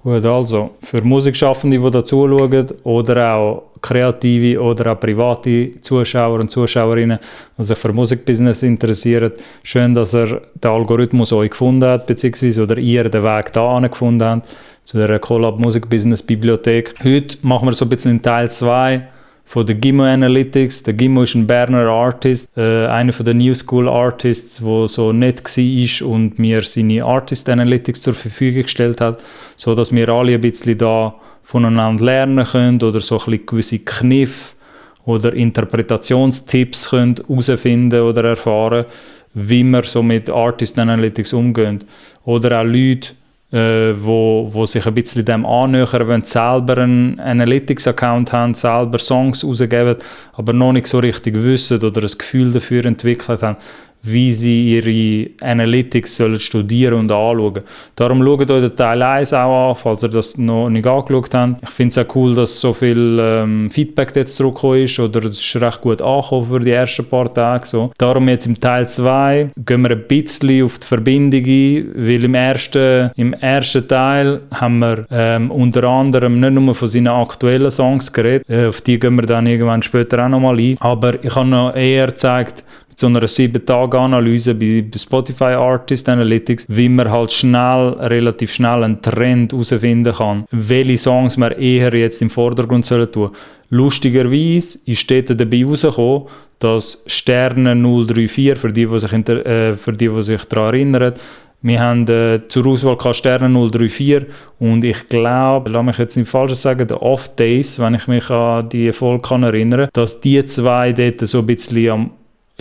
Gut, also für Musikschaffende, die da zuschauen, oder auch Kreative oder auch private Zuschauer und Zuschauerinnen, die sich für Musikbusiness interessieren, schön, dass ihr den Algorithmus euch gefunden habt, beziehungsweise oder ihr den Weg da gefunden habt, zu der Collab Musikbusiness Bibliothek. Heute machen wir so ein bisschen in Teil 2 von der Gimmo Analytics. Der Gimmo ist ein Berner Artist, einer von den New School Artists, der so nett war und mir seine Artist Analytics zur Verfügung gestellt hat, sodass wir alle ein bisschen da voneinander lernen können oder so ein bisschen gewisse Kniffe oder Interpretationstipps können herausfinden oder erfahren, wie wir so mit Artist Analytics umgehen. Oder auch Leute, wo sich ein bisschen dem annähern, wenn sie selber einen Analytics-Account haben, selber Songs rausgeben, aber noch nicht so richtig wissen oder ein Gefühl dafür entwickelt haben, wie sie ihre Analytics sollen studieren und anschauen. Darum schaut euch den Teil 1 auch an, falls ihr das noch nicht angeschaut habt. Ich finde es auch cool, dass so viel Feedback jetzt zurückgekommen ist, oder es ist recht gut angekommen für die ersten paar Tage. So. Darum jetzt im Teil 2 gehen wir ein bisschen auf die Verbindung ein, weil im ersten Teil haben wir unter anderem nicht nur von seinen aktuellen Songs geredet, auf die gehen wir dann irgendwann später auch nochmal ein, aber ich habe noch eher gezeigt, so einer 7-Tage-Analyse bei Spotify Artist Analytics, wie man halt relativ schnell einen Trend herausfinden kann, welche Songs man eher jetzt im Vordergrund sollen tun. Lustigerweise ist dort dabei rausgekommen, dass Sterne 034, für die sich daran erinnern, wir haben zur Auswahl Sterne 034 und ich glaube, lass mich jetzt nicht falsch sagen, der Off Days, wenn ich mich an die Folge erinnern kann, dass die zwei dort so ein bisschen am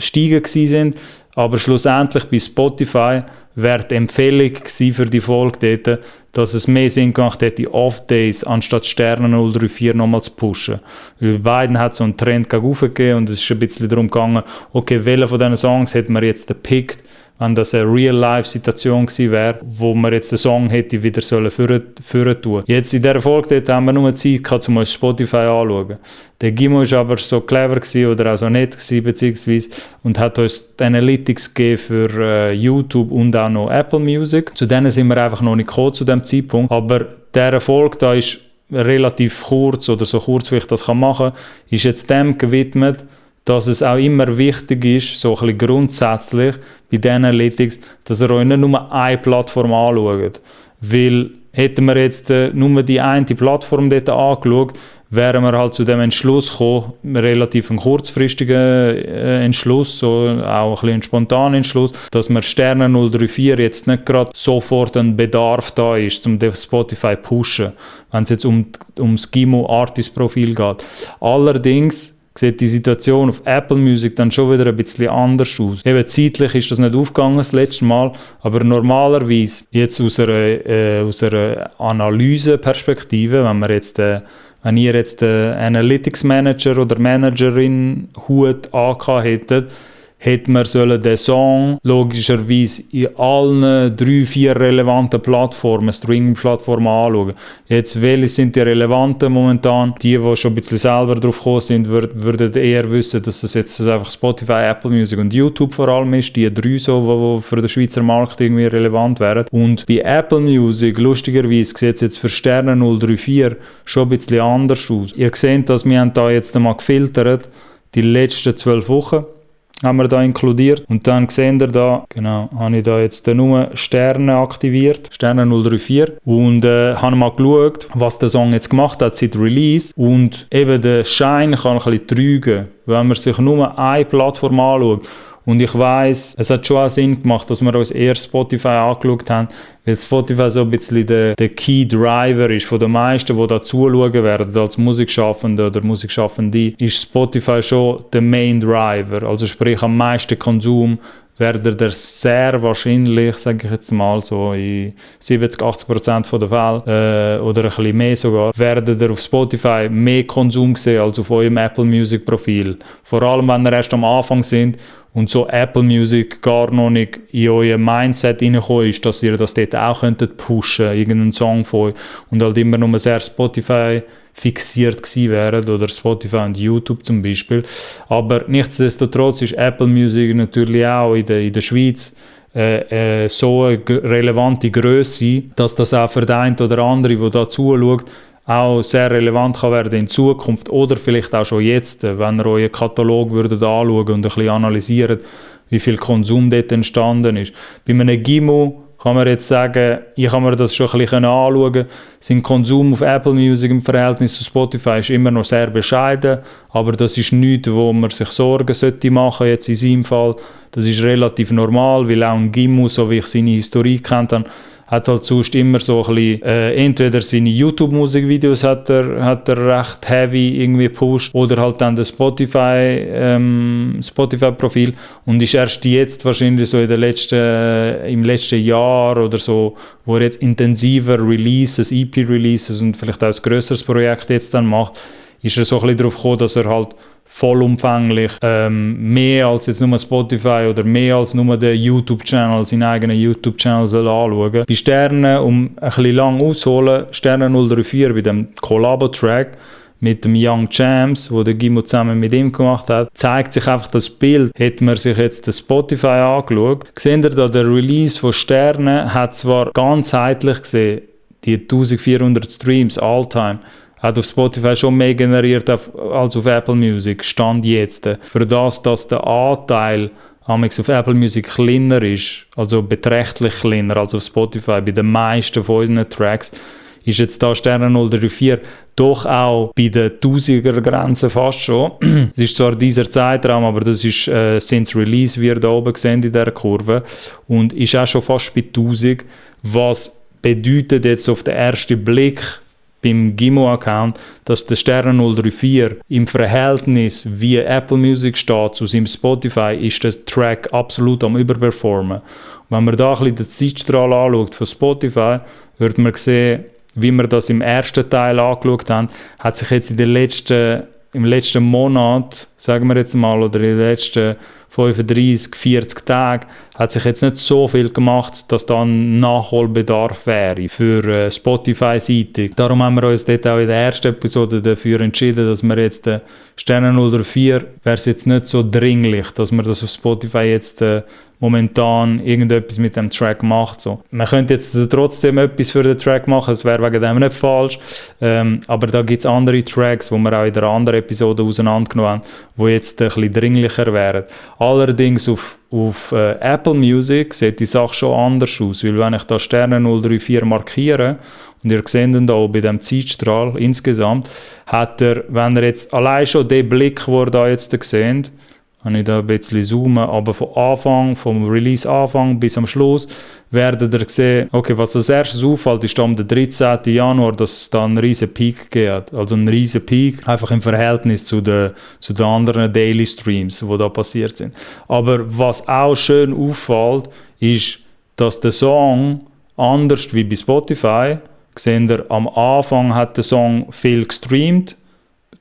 Steigen sind, aber schlussendlich bei Spotify wäre die Empfehlung für die Folge dort, dass es mehr Sinn gemacht hätte, die Off-Days anstatt Sterne 034 nochmal zu pushen. Bei beiden hat es so einen Trend gegen rauf gegeben und es ist ein bisschen darum gegangen, okay, welche von diesen Songs hätte man jetzt gepickt, wenn das eine Real-Life-Situation gewesen wäre, wo man jetzt den Song hätte wieder führen tun. Jetzt in dieser Folge haben wir nur Zeit gehabt, um uns Spotify anzuschauen. Der Gimmo war aber so clever gewesen, oder auch so nett gewesen, beziehungsweise, und hat uns die Analytics gegeben für YouTube und auch noch Apple Music. Zu denen sind wir einfach noch nicht gekommen zu dem Zeitpunkt. Aber dieser Folge da ist relativ kurz, oder so kurz wie ich das machen kann, ist jetzt dem gewidmet, dass es auch immer wichtig ist, so ein bisschen grundsätzlich bei den Analytics, dass ihr euch nicht nur eine Plattform anschaut. Weil hätten wir jetzt nur die eine Plattform dort angeschaut, wären wir halt zu dem Entschluss gekommen, relativ einen kurzfristigen Entschluss, so auch ein bisschen einen spontanen Entschluss, dass wir Sterne 034 jetzt nicht gerade sofort ein Bedarf da ist, um den Spotify zu pushen, wenn es jetzt ums Gimmo Artist Profil geht. Allerdings sieht die Situation auf Apple Music dann schon wieder ein bisschen anders aus. Eben zeitlich ist das nicht aufgegangen das letzte Mal, aber normalerweise jetzt aus einer Analyseperspektive, wenn ihr jetzt den Analytics Manager oder Managerin Hut angehabt hättet, hätte man den Song logischerweise in allen 3-4 relevanten Plattformen, Streaming-Plattformen anschauen. Jetzt, welche sind die relevanten momentan? Die schon ein bisschen selber drauf gekommen sind, würden eher wissen, dass das jetzt einfach Spotify, Apple Music und YouTube vor allem ist. Die 3 so, die für den Schweizer Markt irgendwie relevant wären. Und bei Apple Music, lustigerweise, sieht es jetzt für Sterne 034 schon ein bisschen anders aus. Ihr seht, dass wir da jetzt einmal gefiltert, die letzten 12 Wochen. Haben wir da inkludiert. Und dann seht ihr da, genau, habe ich da jetzt nur Sterne aktiviert, Sterne 034. Und habe mal geschaut, was der Song jetzt gemacht hat seit Release. Und eben der Shine kann ein bisschen trügen, wenn man sich nur eine Plattform anschaut. Und ich weiss, es hat schon auch Sinn gemacht, dass wir uns eher Spotify angeschaut haben, weil Spotify so ein bisschen der Key Driver ist von den meisten, die da zuschauen werden, als Musikschaffende oder Musikschaffende, ist Spotify schon der Main Driver, also sprich am meisten Konsum werden der sehr wahrscheinlich, sage ich jetzt mal so in 70-80% der Fälle oder ein bisschen mehr sogar, werden ihr auf Spotify mehr Konsum sehen als auf eurem Apple Music Profil. Vor allem, wenn ihr erst am Anfang sind und so Apple Music gar noch nicht in euer Mindset reingekommen ist, dass ihr das dort auch könntet pushen, irgendeinen Song von euch, und halt immer nur sehr Spotify fixiert gewesen wären, oder Spotify und YouTube zum Beispiel. Aber nichtsdestotrotz ist Apple Music natürlich auch in der Schweiz so eine relevante Grösse, dass das auch für den einen oder anderen, der da zuschaut, auch sehr relevant kann werden in Zukunft oder vielleicht auch schon jetzt, wenn ihr euren Katalog würdet anschauen und ein bisschen analysiert, wie viel Konsum dort entstanden ist. Bei einem Gimmo kann man jetzt sagen, ich kann mir das schon ein bisschen anschauen. Sein Konsum auf Apple Music im Verhältnis zu Spotify ist immer noch sehr bescheiden, aber das ist nichts, wo man sich Sorgen sollte machen jetzt in seinem Fall. Das ist relativ normal, weil auch ein Gimmo, so wie ich seine Historie kennt habe, hat halt sonst immer so ein bisschen, entweder seine YouTube-Musikvideos hat er recht heavy irgendwie gepusht oder halt dann das Spotify-Profil und ist erst jetzt wahrscheinlich so im letzten Jahr oder so, wo er jetzt intensiver Releases, EP-Releases und vielleicht auch ein grösseres Projekt jetzt dann macht, ist er so ein bisschen darauf gekommen, dass er halt vollumfänglich mehr als jetzt nur Spotify oder mehr als nur den YouTube-Channel, seinen eigenen YouTube-Channel anschauen. Bei Sternen, um ein bisschen lang auszuholen, Sterne 034 bei dem Collabo-Track mit dem Young Jams, wo der Gimmo zusammen mit ihm gemacht hat, zeigt sich einfach das Bild. Hätte man sich jetzt das Spotify angeschaut, seht ihr da, der Release von Sternen hat zwar ganzheitlich gesehen, die 1400 Streams all-time, hat auf Spotify schon mehr generiert als auf Apple Music, Stand jetzt. Für das, dass der Anteil auf Apple Music kleiner ist, also beträchtlich kleiner als auf Spotify, bei den meisten von unseren Tracks, ist jetzt da Sterne 034 doch auch bei der 1000er-Grenze fast schon. Es ist zwar dieser Zeitraum, aber das ist since Release, wie ihr da oben seht in dieser Kurve, und ist auch schon fast bei 1000, was bedeutet jetzt auf den ersten Blick beim Gimmo-Account, dass der Sterne 034 im Verhältnis, wie Apple Music steht zu seinem Spotify, ist der Track absolut am Überperformen. Und wenn man da ein bisschen den Zeitstrahl anschaut von Spotify, wird man sehen, wie wir das im ersten Teil angeschaut haben, hat sich jetzt im letzten Monat, sagen wir jetzt mal, oder in den letzten 35, 40 Tagen, hat sich jetzt nicht so viel gemacht, dass da ein Nachholbedarf wäre für Spotify-Seite. Darum haben wir uns dort auch in der ersten Episode dafür entschieden, dass wir jetzt Sterne 034 wäre es jetzt nicht so dringlich, dass man das auf Spotify jetzt momentan irgendetwas mit dem Track macht. So. Man könnte jetzt trotzdem etwas für den Track machen, das wäre wegen dem nicht falsch, aber da gibt es andere Tracks, die wir auch in der anderen Episode auseinandergenommen haben, die jetzt ein bisschen dringlicher wären. Allerdings auf Apple Music sieht die Sache schon anders aus, weil wenn ich da Sterne 034 markiere, und ihr seht ihn da bei dem Zeitstrahl insgesamt, hat er, wenn er jetzt allein schon den Blick, den ihr da jetzt seht, kann ich da ein bisschen zoomen, aber vom Release-Anfang bis am Schluss werdet ihr sehen, okay, was als erstes auffällt, ist am 13. Januar, dass es da einen riesen Peak gibt. Also einen riesen Peak, einfach im Verhältnis zu den anderen Daily Streams, die da passiert sind. Aber was auch schön auffällt, ist, dass der Song, anders wie bei Spotify, seht ihr, am Anfang hat der Song viel gestreamt,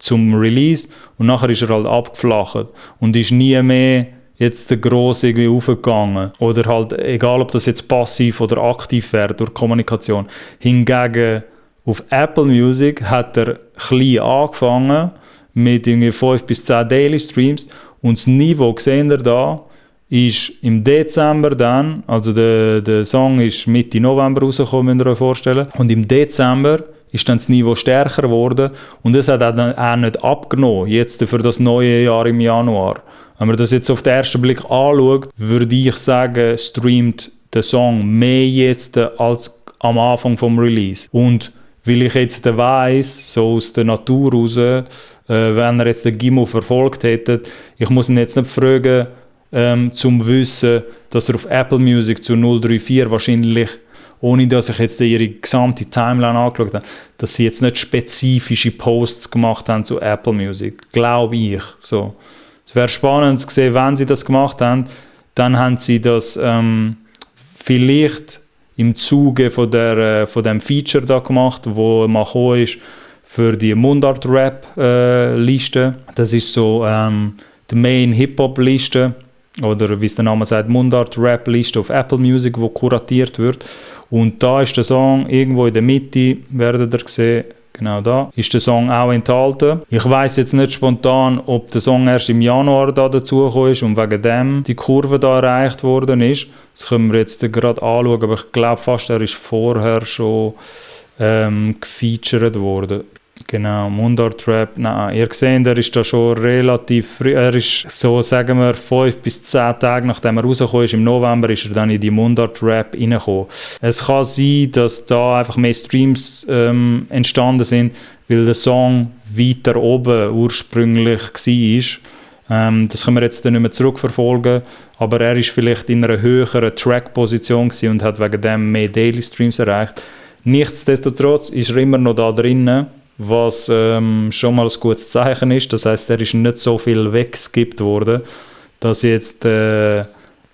zum Release, und nachher ist er halt abgeflacht und ist nie mehr jetzt der gross irgendwie aufgegangen. Oder halt, egal ob das jetzt passiv oder aktiv wäre durch Kommunikation. Hingegen auf Apple Music hat er klein angefangen mit irgendwie 5 bis 10 Daily Streams und das Niveau, sehen ihr da, ist im Dezember dann, also der Song ist Mitte November rausgekommen, müsst ihr euch vorstellen, und im Dezember ist dann das Niveau stärker geworden und es hat auch nicht abgenommen, jetzt für das neue Jahr im Januar. Wenn man das jetzt auf den ersten Blick anschaut, würde ich sagen, streamt der Song mehr jetzt als am Anfang vom Release. Und weil ich jetzt weiss, so aus der Natur raus, wenn er jetzt den Gimmo verfolgt hätte, ich muss ihn jetzt nicht fragen, zum Wissen, dass er auf Apple Music zu 034 wahrscheinlich, ohne dass ich jetzt ihre gesamte Timeline angeschaut habe, dass sie jetzt nicht spezifische Posts gemacht haben zu Apple Music. Glaube ich. So. Es wäre spannend zu sehen, wenn sie das gemacht haben, dann haben sie das vielleicht im Zuge von dem Feature da gemacht, wo mal gekommen ist für die Mundart-Rap-Liste. Das ist so die Main-Hip-Hop-Liste, oder wie es der Name sagt, Mundart-Rap-Liste auf Apple Music, wo kuratiert wird. Und da ist der Song irgendwo in der Mitte, werdet ihr sehen, genau da, ist der Song auch enthalten. Ich weiss jetzt nicht spontan, ob der Song erst im Januar da dazugekommen ist und wegen dem die Kurve da erreicht worden ist. Das können wir jetzt gerade anschauen, aber ich glaube fast, er ist vorher schon gefeatured worden. Genau, Mundart Rap, nein, ihr seht, er ist da schon relativ früh, er ist so, sagen wir, 5 bis 10 Tage nachdem er rausgekommen ist, im November ist er dann in die Mundart Rap reingekommen. Es kann sein, dass da einfach mehr Streams entstanden sind, weil der Song weiter oben ursprünglich war. Das können wir jetzt dann nicht mehr zurückverfolgen, aber er ist vielleicht in einer höheren Track-Position und hat wegen dem mehr Daily Streams erreicht. Nichtsdestotrotz ist er immer noch da drinnen, was schon mal ein gutes Zeichen ist. Das heisst, er ist nicht so viel weggeskippt worden, dass jetzt die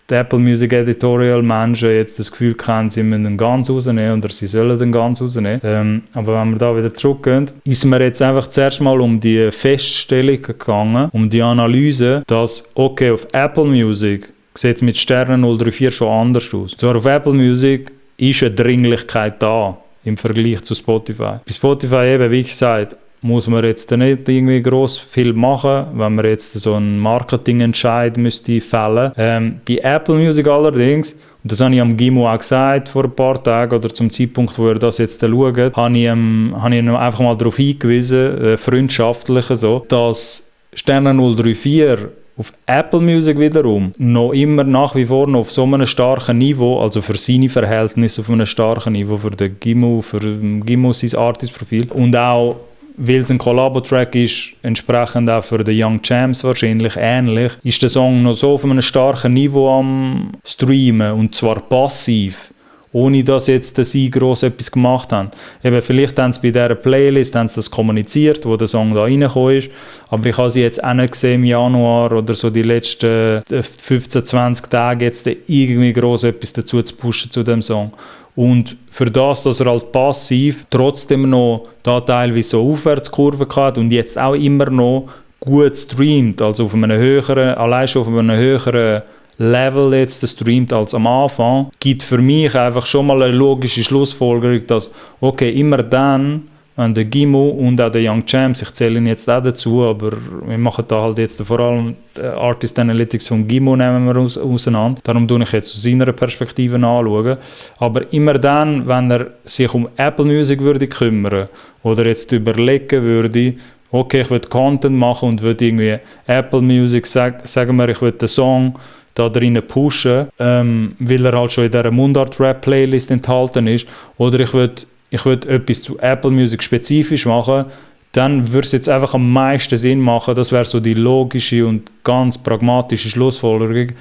Apple Music Editorial Menschen jetzt das Gefühl haben, sie müssen den ganz rausnehmen oder sie sollen den ganz rausnehmen. Aber wenn wir da wieder zurückgehen, ist mir jetzt einfach zuerst mal um die Feststellung gegangen, um die Analyse, dass, okay, auf Apple Music sieht es mit Sternen 034 schon anders aus. Zwar auf Apple Music ist eine Dringlichkeit da im Vergleich zu Spotify. Bei Spotify eben, wie gesagt, muss man jetzt nicht irgendwie gross viel machen, wenn man jetzt so einen Marketingentscheid müsste fällen. Bei Apple Music allerdings, und das habe ich am Gimo auch gesagt vor ein paar Tagen oder zum Zeitpunkt, wo er das jetzt schaut, habe ich ihn einfach mal darauf hingewiesen, freundschaftlich so, dass Sterne 034 auf Apple Music wiederum noch immer nach wie vor noch auf so einem starken Niveau, also für seine Verhältnisse auf einem starken Niveau, für Gimo sein Artist-Profil und auch, weil es ein Collabo-Track ist, entsprechend auch für den Young Champs wahrscheinlich ähnlich, ist der Song noch so auf einem starken Niveau am Streamen und zwar passiv, ohne dass jetzt sie gross etwas gemacht haben. Eben, vielleicht haben sie bei dieser Playlist das kommuniziert, wo der Song da reingekommen ist, aber ich habe sie jetzt auch nicht gesehen im Januar oder so die letzten 15, 20 Tage jetzt irgendwie gross etwas dazu zu pushen zu dem Song. Und für das, dass er halt passiv trotzdem noch da teilweise so Aufwärtskurve hat und jetzt auch immer noch gut streamt, also auf einem höheren, allein schon auf einem höheren Level jetzt streamt als am Anfang, gibt für mich einfach schon mal eine logische Schlussfolgerung, dass, okay, immer dann, wenn der Gimo und auch der Young Champs, ich zähle ihn jetzt auch dazu, aber wir machen da halt jetzt vor allem Artist Analytics von Gimo nehmen wir auseinander, darum tue ich jetzt aus seiner Perspektive anschauen, aber immer dann, wenn er sich um Apple Music würde kümmern oder jetzt überlegen würde, okay, ich will Content machen und würde irgendwie Apple Music, sagen wir, ich will den Song da drinnen pushen, weil er halt schon in dieser Mundart-Rap-Playlist enthalten ist, oder ich will etwas zu Apple Music spezifisch machen, dann würde es jetzt einfach am meisten Sinn machen, das wäre so die logische und ganz pragmatische Schlussfolgerung,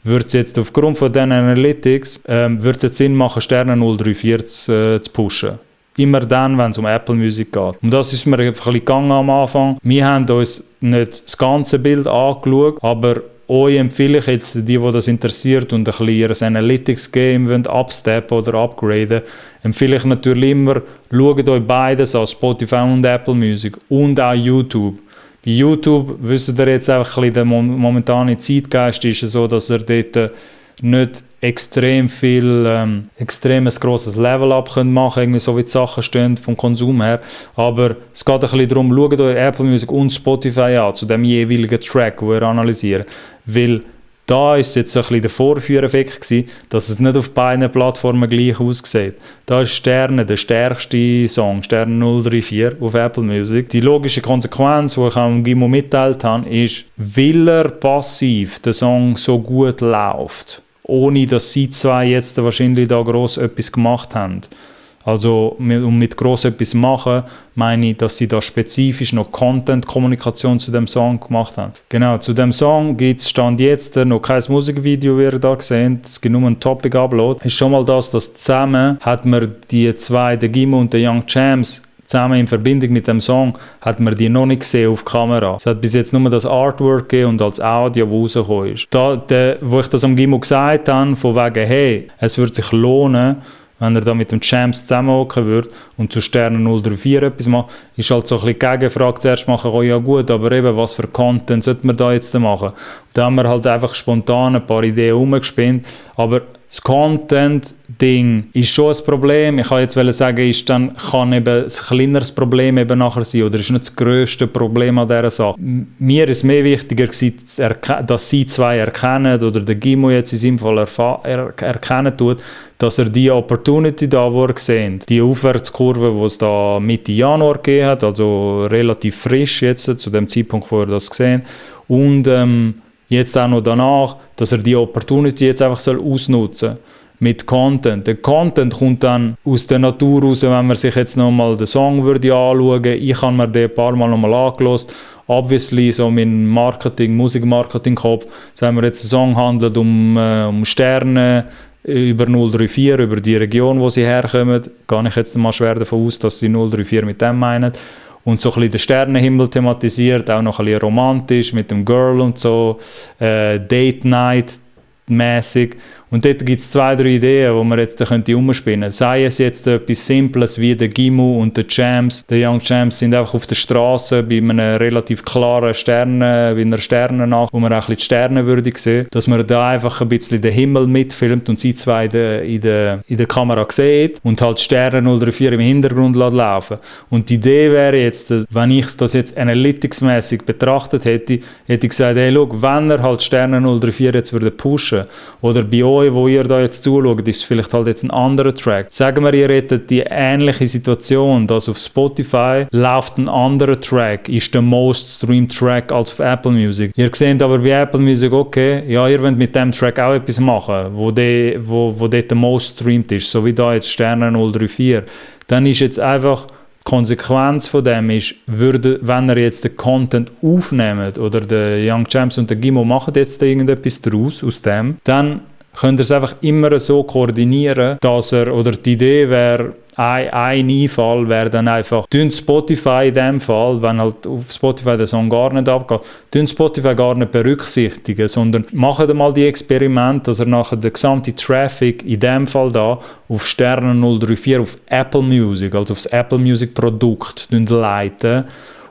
würde es jetzt aufgrund von diesen Analytics, würde es jetzt Sinn machen, Sterne 034 zu pushen. Immer dann, wenn es um Apple Music geht. Und das ist mir einfach ein bisschen gegangen am Anfang. Wir haben uns nicht das ganze Bild angeschaut, aber euch empfehle ich jetzt, die das interessiert und ein bisschen ihr Analytics-Game absteppen oder upgraden, empfehle ich natürlich immer, schaut euch beides an, Spotify und Apple Music und auch YouTube. Bei YouTube wisst ihr jetzt einfach ein bisschen, der momentane Zeitgeist ist so, dass ihr dort nicht extremes grosses Level-Up machen könnt, irgendwie so wie die Sachen stehen vom Konsum her. Aber es geht ein bisschen darum, schaut euch Apple Music und Spotify an, zu dem jeweiligen Track, den ihr analysiert. Weil da ist jetzt ein bisschen der Vorführeffekt gewesen, dass es nicht auf beiden Plattformen gleich aussieht. Da ist Sterne der stärkste Song, Sterne 034 auf Apple Music. Die logische Konsequenz, die ich auch Gimo mitteilt habe, ist, weil er passiv der Song so gut läuft, ohne dass sie zwei jetzt wahrscheinlich da gross etwas gemacht haben. Also mit gross etwas machen, meine ich, dass sie da spezifisch noch Content-Kommunikation zu dem Song gemacht haben. Genau, zu dem Song gibt es Stand jetzt noch kein Musikvideo, wie ihr da seht. Es gibt nur einen Topic-Upload. Ist schon mal das, dass zusammen hat man die zwei, der Gimo und der Young Champs, zusammen in Verbindung mit dem Song, hat man die noch nicht gesehen auf Kamera. Es hat bis jetzt nur das Artwork gegeben und als Audio, das rausgekommen ist. Wo ich das am Gimo gesagt habe, von wegen, hey, es würde sich lohnen, wenn er da mit dem Champs zusammenhocken würde und zu Sterne 034 etwas macht, ist halt so ein bisschen die Gegenfrage zuerst machen, oh ja gut, aber eben, was für Content sollte man da jetzt machen? Da haben wir halt einfach spontan ein paar Ideen rumgespinnt, aber das Content-Ding ist schon ein Problem. Ich kann jetzt sagen, kann eben ein kleineres Problem eben nachher sein oder ist nicht das grösste Problem an dieser Sache. Mir ist mehr wichtiger gewesen, dass sie zwei erkennen oder der Gimo jetzt in seinem Fall erkennen tut, dass er die Opportunity da, wo er gesehen, die Aufwärtskurve, die es da Mitte Januar gegeben hat, also relativ frisch jetzt, zu dem Zeitpunkt, wo er das gesehen, und jetzt auch noch danach, dass er die Opportunity jetzt einfach ausnutzen soll mit Content. Der Content kommt dann aus der Natur raus, wenn man sich jetzt nochmal den Song würde anschauen. Ich habe mir den ein paar Mal nochmal angehört. Obviously, so mein Musikmarketing-Kopf, sagen wir jetzt, der Song handelt um Sterne, über 034, über die Region, wo sie herkommen, gehe ich jetzt mal schwer davon aus, dass sie 034 mit dem meinen. Und so ein bisschen den Sternenhimmel thematisiert, auch noch ein bisschen romantisch mit dem Girl und so, Date Night mäßig. Und dort gibt es 2, 3 Ideen, die man jetzt umspinnen könnte. Sei es jetzt etwas Simples wie der Gimu und der Champs. Die Young Champs sind einfach auf der Straße bei einem relativ klaren bei einer Sterne nach, wo man auch ein bisschen die Sterne würde sehen. Dass man da einfach ein bisschen den Himmel mitfilmt und sie zwei in der Kamera sieht und halt Sterne 034 im Hintergrund laufen. Und die Idee wäre jetzt, wenn ich das jetzt analytics-mäßig betrachtet hätte, hätte ich gesagt, hey, schau, wenn er halt Sterne 034 jetzt würde pushen oder bei euch, wo ihr da jetzt zuschaut, ist vielleicht halt jetzt ein anderer Track. Sagen wir, ihr hättet die ähnliche Situation, dass auf Spotify läuft ein anderer Track, ist der most streamed Track als auf Apple Music. Ihr seht aber bei Apple Music, okay, ja, ihr wollt mit dem Track auch etwas machen, wo dort der most streamed ist, so wie da jetzt Sterne 034. Dann ist jetzt einfach die Konsequenz von dem ist, wenn ihr jetzt den Content aufnehmt oder der Young Champs und der Gimo machen jetzt irgendetwas daraus aus dem, dann könnt ihr es einfach immer so koordinieren, dass oder die Idee wäre, ein Einfall wäre dann einfach, Spotify in dem Fall, wenn halt auf Spotify der Song gar nicht abgeht, Spotify gar nicht berücksichtigen, sondern macht mal die Experimente, dass ihr nachher den gesamten Traffic in dem Fall da auf Sterne 034 auf Apple Music, also auf das Apple Music Produkt leiten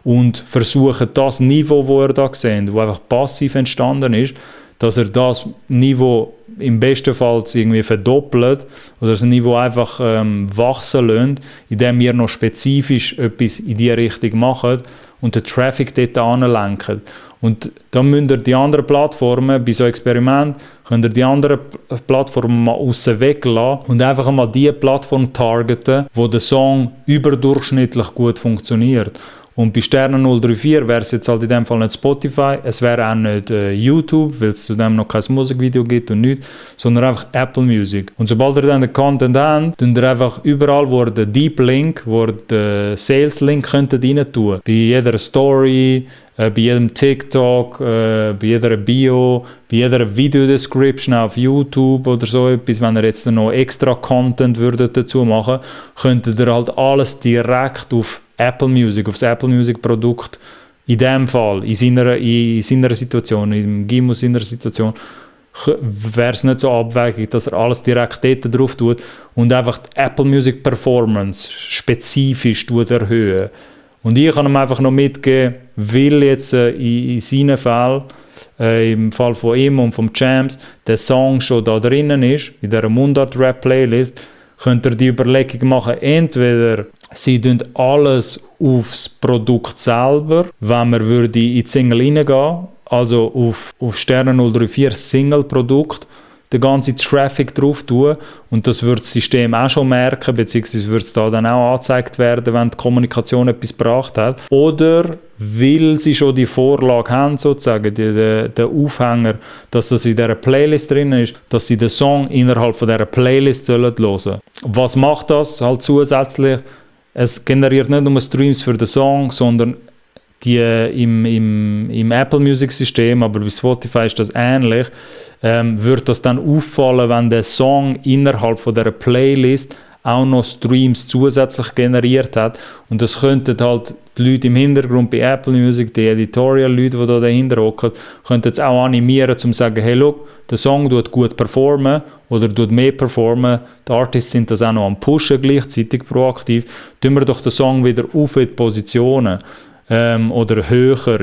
und versuchen das Niveau, das ihr da seht, das einfach passiv entstanden ist, dass er das Niveau im besten Fall irgendwie verdoppelt oder das Niveau einfach wachsen lässt, indem ihr noch spezifisch etwas in diese Richtung macht und den Traffic dort anlenkt. Und dann müsst ihr die anderen Plattformen, bei so einem Experiment, könnt ihr die anderen Plattformen mal aussen weglassen und einfach mal die Plattform targeten, wo der Song überdurchschnittlich gut funktioniert. Und bei Sterne 034 wäre es jetzt halt in dem Fall nicht Spotify, es wäre auch nicht YouTube, weil es zu dem noch kein Musikvideo gibt und nichts, sondern einfach Apple Music. Und sobald ihr dann den Content habt, könnt ihr einfach überall, wo ihr den Deep Link, wo ihr den Sales Link könntet rein tun. Bei jeder Story, bei jedem TikTok, bei jeder Bio, bei jeder Video-Description auf YouTube oder so etwas, wenn ihr jetzt noch extra Content würdet dazu machen, könntet ihr halt alles direkt auf Apple Music, auf das Apple Music Produkt, in dem Fall, in seiner Situation, im Gimo seiner Situation, wäre es nicht so abwegig, dass er alles direkt dort drauf tut und einfach die Apple Music Performance spezifisch erhöhen. Und ich kann ihm einfach noch mitgeben, weil jetzt in seinem Fall, im Fall von ihm und vom Champs, der Song schon da drinnen ist, in dieser Mundart-Rap-Playlist, könnt ihr die Überlegung machen, entweder sie tun alles aufs Produkt selber, wenn man würde in die Single reingehen, also auf Sterne 034 Single-Produkt, den ganzen Traffic drauf tun und das wird das System auch schon merken, beziehungsweise wird es da dann auch angezeigt werden, wenn die Kommunikation etwas gebracht hat. Oder weil sie schon die Vorlage haben, sozusagen, den Aufhänger, dass das in dieser Playlist drin ist, dass sie den Song innerhalb von dieser Playlist hören sollen. Was macht das halt zusätzlich? Es generiert nicht nur Streams für den Song, sondern die im Apple Music System, aber bei Spotify ist das ähnlich, wird das dann auffallen, wenn der Song innerhalb von der Playlist auch noch Streams zusätzlich generiert hat. Und das könnten halt die Leute im Hintergrund bei Apple Music, die Editorial-Leute, die da dahinter hocken, könnten jetzt auch animieren, um zu sagen, hey, look, der Song tut gut performen oder tut mehr performen. Die Artists sind das auch noch am Pushen gleichzeitig proaktiv. Tun wir doch den Song wieder auf in die Positionen oder höher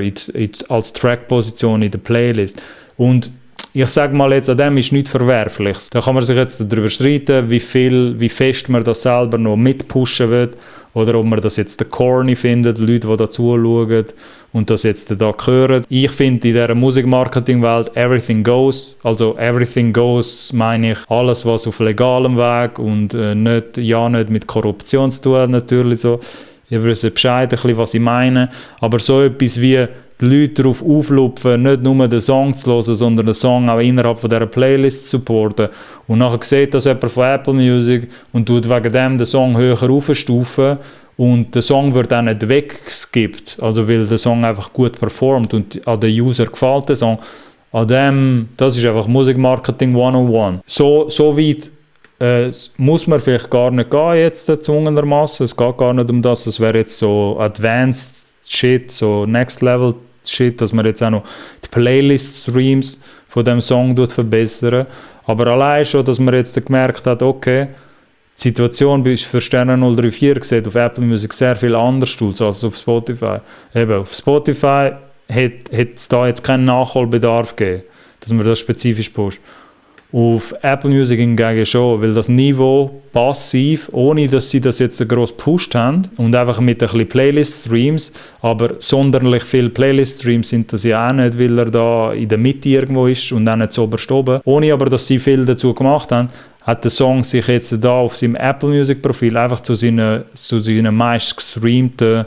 als Track-Position in der Playlist. Und ich sage mal jetzt, an dem ist nichts Verwerfliches. Da kann man sich jetzt darüber streiten, wie fest man das selber noch mitpushen will oder ob man das jetzt corny findet, Leute, die da zuschauen und das jetzt da hören. Ich finde, in dieser Musikmarketing-Welt everything goes. Also everything goes meine ich alles, was auf legalem Weg und nicht mit Korruption zu tun hat, natürlich so. Ihr wisst Bescheid, ein bisschen, was ich meine. Aber so etwas wie die Leute darauf auflupfen, nicht nur den Song zu hören, sondern den Song auch innerhalb von dieser Playlist zu supporten. Und nachher sieht das jemand von Apple Music und tut wegen dem den Song höher aufstufen und der Song wird auch nicht weggeskippt, also weil der Song einfach gut performt und an den User gefällt der Song. An dem, das ist einfach Musikmarketing 101. So weit muss man vielleicht gar nicht gehen jetzt gezwungenermaßen. Es geht gar nicht um das. Es wäre jetzt so Advanced Shit, so Next Level Shit, dass man jetzt auch noch die Playlist-Streams von dem Song verbessern. Aber allein schon, dass man jetzt gemerkt hat, okay, die Situation für Sterne 034 sieht auf Apple Music sehr viel anders aus als auf Spotify. Eben, auf Spotify hat es da jetzt keinen Nachholbedarf gegeben, dass man das spezifisch pusht. Auf Apple Music hingegen schon, weil das Niveau passiv, ohne dass sie das jetzt gross gepusht haben und einfach mit ein bisschen Playlist-Streams, aber sonderlich viele Playlist-Streams sind das ja auch nicht, weil er da in der Mitte irgendwo ist und auch nicht so oberst oben. Ohne aber, dass sie viel dazu gemacht haben, hat der Song sich jetzt da auf seinem Apple Music Profil einfach zu seinen meist gestreamten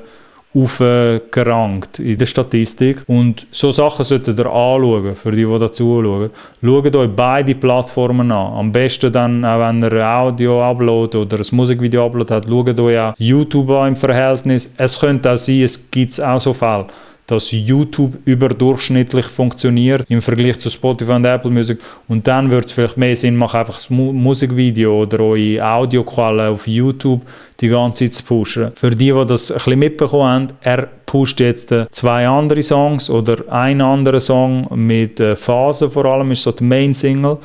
aufgerankt in der Statistik. Und so Sachen solltet ihr anschauen, für die da zuschauen. Schaut euch beide Plattformen an. Am besten dann, auch wenn ihr ein Audio-Upload oder ein Musikvideo-Upload habt, schaut euch auch YouTube an im Verhältnis. Es könnte auch sein, es gibt auch so Fälle, dass YouTube überdurchschnittlich funktioniert im Vergleich zu Spotify und Apple Music. Und dann würde es vielleicht mehr Sinn machen, einfach das Musikvideo oder eure Audioquellen auf YouTube die ganze Zeit zu pushen. Für die das ein bisschen mitbekommen haben, er pusht jetzt 2 andere Songs oder einen anderen Song mit Phasen vor allem, ist so die Main-Single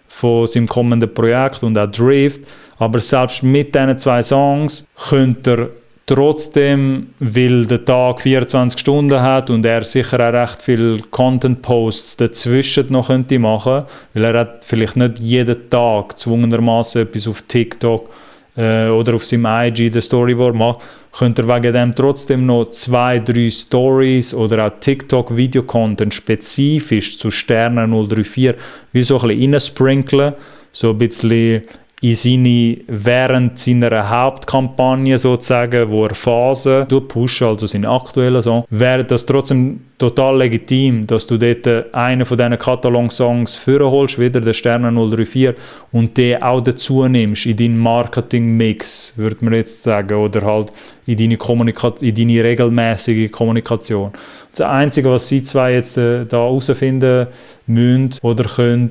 von seinem kommenden Projekt und auch Drift. Aber selbst mit diesen 2 Songs könnt ihr trotzdem, weil der Tag 24 Stunden hat und er sicher auch recht viele Content-Posts dazwischen noch könnte machen, weil er hat vielleicht nicht jeden Tag gezwungenermaßen etwas auf TikTok oder auf seinem IG der Storyboard macht, könnt ihr wegen dem trotzdem noch 2, 3 Stories oder auch TikTok-Video-Content spezifisch zu Sterne 034 wie so ein bisschen reinsprinkeln, so ein bisschen während seiner Hauptkampagne sozusagen, wo er Phasen pushen, also seine aktuellen Song, wäre das trotzdem total legitim, dass du dort einen von diesen Katalog-Songs vorholst, wieder den Sterne 034, und den auch dazu nimmst in deinen Marketing-Mix, würde man jetzt sagen, oder halt in deine regelmäßige Kommunikation. Das Einzige, was Sie zwei jetzt da herausfinden müssen oder können,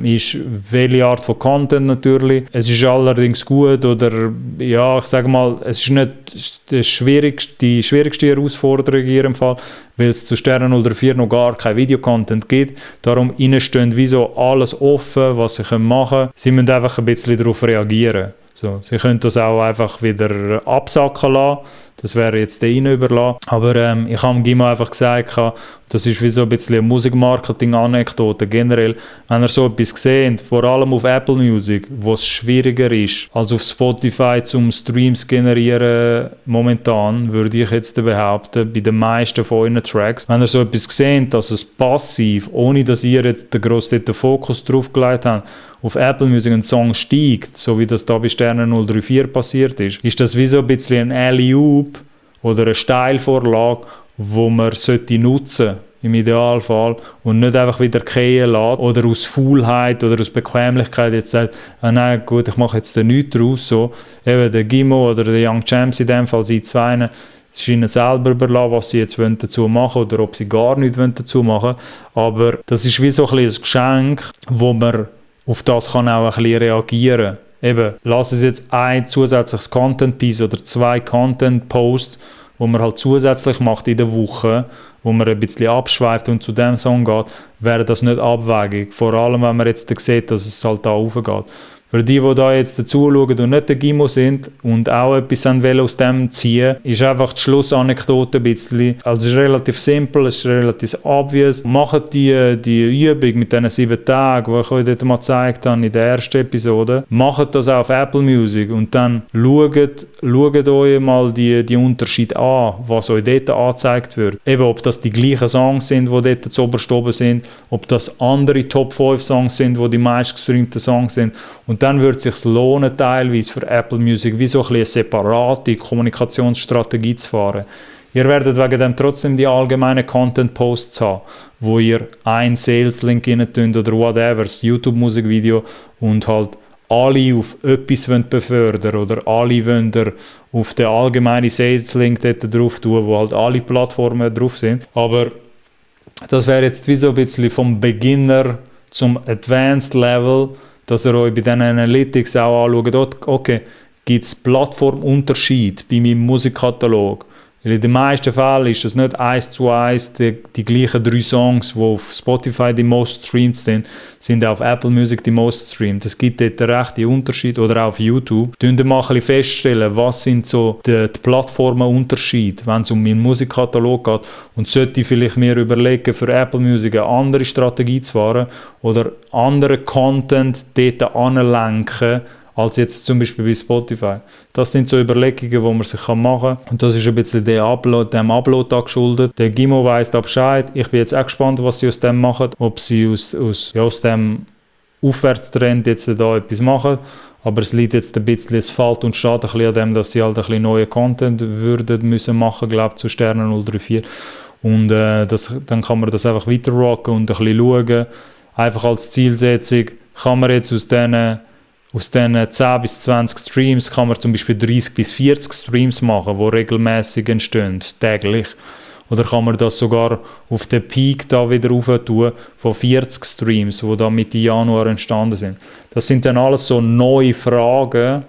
ist, welche Art von Content natürlich. Es ist allerdings gut oder, ja, ich sage mal, es ist nicht die schwierigste Herausforderung in Ihrem Fall, weil es zu Sterne 034 noch gar kein Videocontent gibt. Darum ihnen steht wie so alles offen, was sie machen können. Sie müssen einfach ein bisschen darauf reagieren. So, sie können das auch einfach wieder absacken lassen. Das wäre jetzt ihnen überlassen. Aber ich habe Gimo einfach gesagt, das ist wie so ein bisschen eine Musikmarketing-Anekdote generell. Wenn ihr so etwas seht, vor allem auf Apple Music, wo es schwieriger ist als auf Spotify zum Streams generieren momentan, würde ich jetzt behaupten, bei den meisten von euren Tracks. Wenn ihr so etwas seht, dass es passiv, ohne dass ihr jetzt den grossen Fokus drauf gelegt habt, auf Apple Music ein Song steigt, so wie das da bei Sterne 034 passiert ist das wie so ein bisschen ein Alley-Oop oder eine Steilvorlage, wo man nutzen sollte, im Idealfall, und nicht einfach wieder fallen lässt oder aus Faulheit oder aus Bequemlichkeit jetzt sagt, nein, gut, ich mache jetzt nichts draus. So. Eben der Gimo oder der Young Champs in dem Fall, sie zwei, es ist ihnen selber überlassen, was sie jetzt dazu machen oder ob sie gar nichts dazu machen. Aber das ist wie so ein Geschenk, wo man auf das kann auch ein bisschen reagieren. Eben, lass es jetzt ein zusätzliches Content-Piece oder 2 Content-Posts, wo man halt zusätzlich macht in der Woche, wo man ein bisschen abschweift und zu dem Song geht, wäre das nicht abwegig. Vor allem, wenn man jetzt sieht, dass es halt da raufgeht. Für die da jetzt dazuschauen und nicht der Gimmo sind und auch etwas aus dem ziehen, ist einfach die Schlussanekdote ein bisschen. Also es ist relativ simpel, es ist relativ obvious. Macht die Übung mit diesen 7 Tagen, die ich euch dort mal gezeigt habe in der ersten Episode, macht das auch auf Apple Music und dann schaut euch mal die Unterschiede an, was euch dort angezeigt wird. Eben, ob das die gleichen Songs sind, die dort zuoberst oben sind, ob das andere Top 5 Songs sind, die meistgestreamten Songs sind. Und dann wird es sich lohnen, teilweise für Apple Music wie so eine separate Kommunikationsstrategie zu fahren. Ihr werdet wegen dem trotzdem die allgemeinen Content-Posts haben, wo ihr einen Sales-Link rein tun oder whatever, das YouTube-Musikvideo und halt alle auf etwas befördern oder alle wollen auf den allgemeinen Sales-Link dort drauf tun, wo halt alle Plattformen drauf sind. Aber das wäre jetzt wie so ein bisschen vom Beginner zum Advanced Level, dass ihr euch bei diesen Analytics auch anschaut, okay, gibt es Plattformunterschied bei meinem Musikkatalog? Weil in den meisten Fällen ist es nicht 1:1 die gleichen 3 Songs, die auf Spotify die most streamed sind auf Apple Music die most streamed. Es gibt dort rechte Unterschiede oder auch auf YouTube. Tun wir mal ein bisschen feststellen, was sind so die Plattformenunterschiede, wenn es um meinen Musikkatalog geht und sollte ich vielleicht mir überlegen, für Apple Music eine andere Strategie zu fahren oder anderen Content dort anlenken, als jetzt zum Beispiel bei Spotify. Das sind so Überlegungen, die man sich machen kann. Und das ist ein bisschen dem Upload geschuldet. Der Gimmo weiss da Bescheid. Ich bin jetzt auch gespannt, was sie aus dem machen. Ob sie aus dem Aufwärtstrend jetzt da etwas machen. Aber es liegt jetzt ein bisschen, es fällt und steht ein bisschen an dem, dass sie halt ein bisschen neuen Content würden müssen machen, glaube ich, zu Sterne 034. Und dann kann man das einfach weiter rocken und ein bisschen schauen. Einfach als Zielsetzung kann man jetzt aus diesen 10 bis 20 Streams kann man zum Beispiel 30 bis 40 Streams machen, die regelmäßig entstehen, täglich. Oder kann man das sogar auf den Peak da wieder rauf tun von 40 Streams, die da Mitte Januar entstanden sind. Das sind dann alles so neue Fragen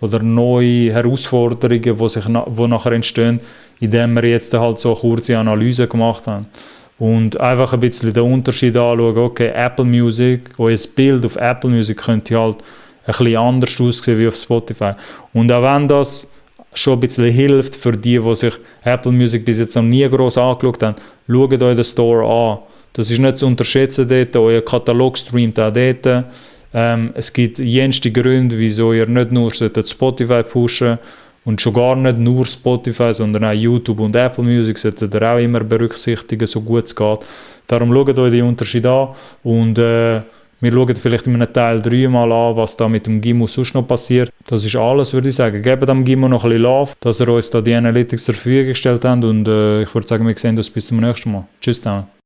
oder neue Herausforderungen, die nachher entstehen, indem wir jetzt halt so eine kurze Analyse gemacht haben. Und einfach ein bisschen den Unterschied anschauen, okay, Apple Music, euer Bild auf Apple Music könnte halt ein bisschen anders aussehen wie auf Spotify. Und auch wenn das schon ein bisschen hilft für die sich Apple Music bis jetzt noch nie gross angeschaut haben, schaut euch den Store an. Das ist nicht zu unterschätzen dort, euer Katalog streamt auch dort. Es gibt jenste Gründe, wieso ihr nicht nur Spotify pushen und schon gar nicht nur Spotify, sondern auch YouTube und Apple Music solltet ihr auch immer berücksichtigen, so gut es geht. Darum schaut euch die Unterschiede an und wir schauen vielleicht in einem Teil 3 mal an, was da mit dem Gimmo sonst noch passiert. Das ist alles, würde ich sagen. Gebt dem Gimmo noch ein bisschen Love, dass er uns da die Analytics zur Verfügung gestellt hat und ich würde sagen, wir sehen uns bis zum nächsten Mal. Tschüss zusammen.